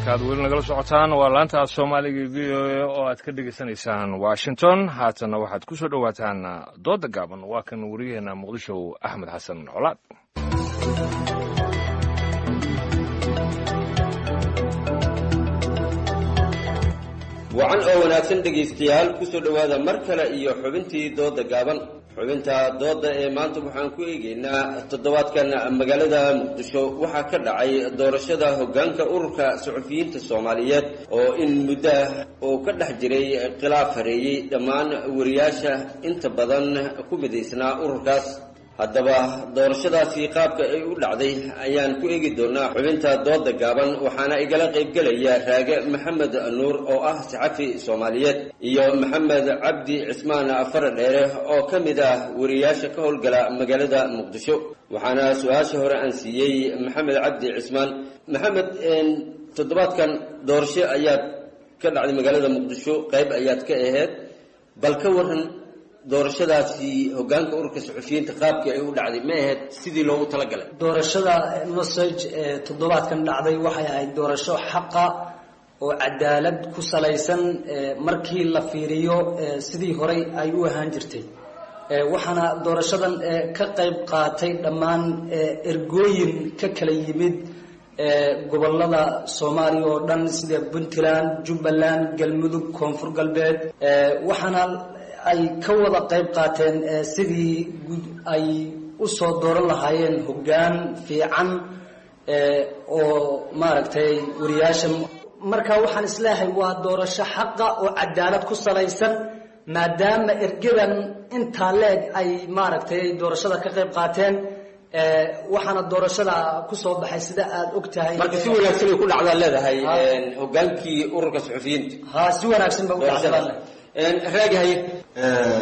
Halkaad weli nagala socotaan waa laanta Af Soomaaliga VOA oo aad ka dhegaysanaysaan Washington. Haatanna waxaad ku soo dhowaataan dooda gaaban. Waa kan wariyaheena Muqdisho, Axmed Xasan Colaad. Wacan oo wanaagsan, dhegaystayaal, kusoo dhowaada mar kale iyo xubintii dooda gaaban. Xubinta dooda ee maanta waxaan ku eegaynaa toddobaadkan magaalada Muqdisho waxaa ka dhacay doorashada hoggaanka Ururka Suxufiyiinta Soomaaliyeed, oo in muddo ah oo ka dhex jiray khilaaf hareeyey dhammaan wariyaasha inta badan ku midaysnaa ururkaas. Haddaba doorashadaasi qaabka ay u dhacday ayaan ku eegi doonaa xubinta dooda gaaban, waxaana igala qaybgelaya Raage Maxamed Nuur oo ah saxafi Soomaaliyeed iyo Maxamed Cabdi Cismaan Faradheere oo ka mid ah wariyaasha ka howlgala magaalada Muqdisho. Waxaana su-aasha hore aan siiyey Maxamed Cabdi Cismaan. Maxamed, toddobaadkan doorasho ayaad ka dhacday magaalada Muqdisho, qayb ayaad ka aheyd. Bal ka waran doorashadaasi hoggaanka Ururka Suxufiyiinta, qaabkii ay u dhacday, ma ahayd sidii loogu talagalay? Doorashada Nosage ee toddobaadkan dhacday waxay ahayd doorasho xaqa oo cadaalad ku salaysan markii la fiiriyo sidii horey ay u ahaan jirtay. Waxaana doorashadan ka qayb qaatay dhammaan ergooyin ka kala yimid gobolada Soomaaliya oo dhan, sida Puntland, Jubbaland, Galmudug, Koonfur Galbeed. Waxaana ay ka wada qayb qaateen sidii ay u soo dooran lahaayeen hoggaan fiican oo maaragtay wariyaasha. Marka waxaan isleeyahay waa doorasho xaqa oo cadaalad ku salaysan, maadaama ergadan intaa leeg ay maaragtay doorashada ka qayb qaateen. Waxaana doorashada kusoo baxay, sida aada og tahay. Marka si wanaagsan ay ku dhacdaa leedahay hogaankii Ururka Suxufiyiinta? Ha, si wanaagsan ba u dhacday. Raagahaye.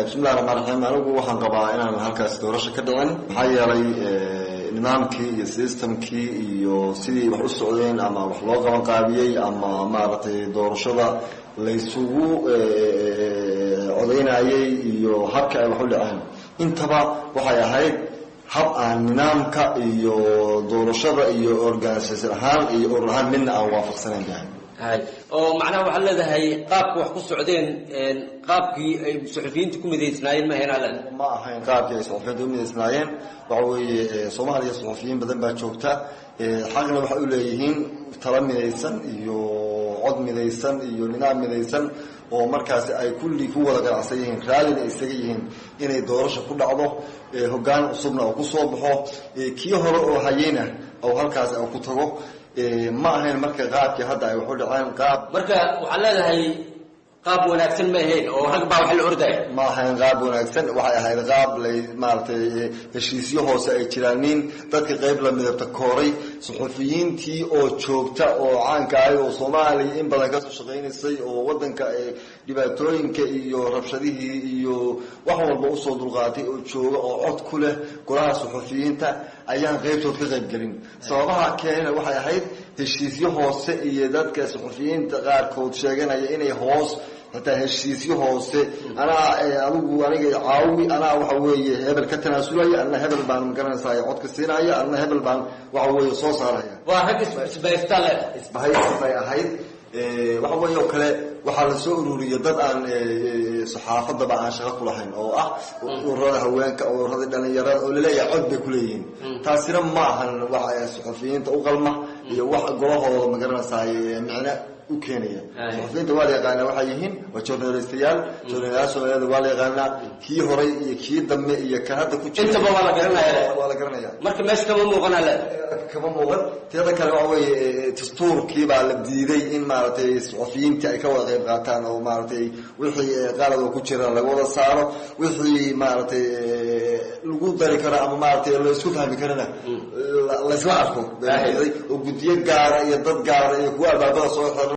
Bismillahi raxmaan raxiim. Anigu waxaan qabaa inaan halkaas doorasho ka dhicin, maxaa yeelay nidaamkii iyo systemkii iyo sidii wax u socdeen ama wax loo qaban qaabiyey ama maaragtay doorashada laysugu codaynayey iyo habka ay wax u dhaceen intaba waxay ahayd hab aan nidaamka iyo doorashada iyo organisation ahaan iyo urur ahaan midna aan waafaqsanayn yahay. Hay, oo macnaha waxaad leedahay qaabka wax ku socdeen, qaabkii ay suxufiyiinta ku midaysnaayeen ma ahayn alle? Ma ahayn qaabkii ay suxufiyiinta u midaysnaayeen. Waxa weeye, Soomaaliya suxufiyiin badan baa joogta, xaqna waxay u leeyihiin tala midaysan iyo cod midaysan iyo nidaam midaysan oo markaasi ay kulli ku wada ganacsan yihiin, raallina isaga yihiin inay doorasha ku dhacdo, hoggaan cusubna oo kusoo baxo, kii hore oo hayeyna oo halkaasi ku tago. Ma ahayn marka qaabkii hadda ay wax u dhaceen qaab. Marka waxaad leedahay qaab wanaagsan ma ahayn oo rag baa wax la ordaya? Ma ahayn qaab wanaagsan. Waxay ahayd qaab lay maaragtay heshiisyo hoose ay jiraaniin, dadka qayb la midabta kooray, suxufiyiintii oo joogta oo caanka ahay oo Soomaaliya in badan kasoo shaqaynaysay oo wadanka dhibaatooyinka iyo rabshadihii iyo wax walba usoo dulqaatay oo jooga oo cod ku leh golaha suxufiyiinta ayaan qaybtood ka qaybgelin. Sababaha keenana waxay ahayd heshiisyo hoose iyo dadka suxufiyiinta qaarkood sheeganaya inay hoos xitaa heshiisyo hoose, anaa adigu aniga caawi, anaa waxa weeye hebel ka tanaasulaya, anna hebel baan magaranaysaa codka siinaya, anna hebel baan waxa weeye soo saaraya. Waa rag isbahaystaa leedahay? Isbahaysi bay ahayd. Waxa weeye oo kale waxaa la soo ururiyay dad aan saxaafadaba aan shaqo ku lahayn oo ah ururada haweenka, ururada dhalinyarada oo laleeyahay cod bay kuleeyihiin. Taasina ma ahan wax suxufiyiinta u qalma iyo wax golahooda magaranaysaay micno u keenaya. Suxufiyiinta waa la yaqaanaa waxay yihiin, waa journalistayaal. Journalistayaal Soomaaliyada waa la yaqaanaa, kii horay iyo kii dambe iyo kan hadda ku jira. Intaba waa la garanaya. Waa la garanaya. Marka meesha kama muuqan le? Kama muuqan. Teeda kale waxa weeye dastuurkii baa la diiday in maaragtay suxufiyiinta ay ka wada qayb qaataan oo maaragtay wixii qalad oo ku jira laga wada saaro, wixii maaragtay lagu dari karo ama maaragtay la isku fahmi karana laysla arko oo guddiyo gaara iyo dad gaara iyo kuwa albaabada soo xiran.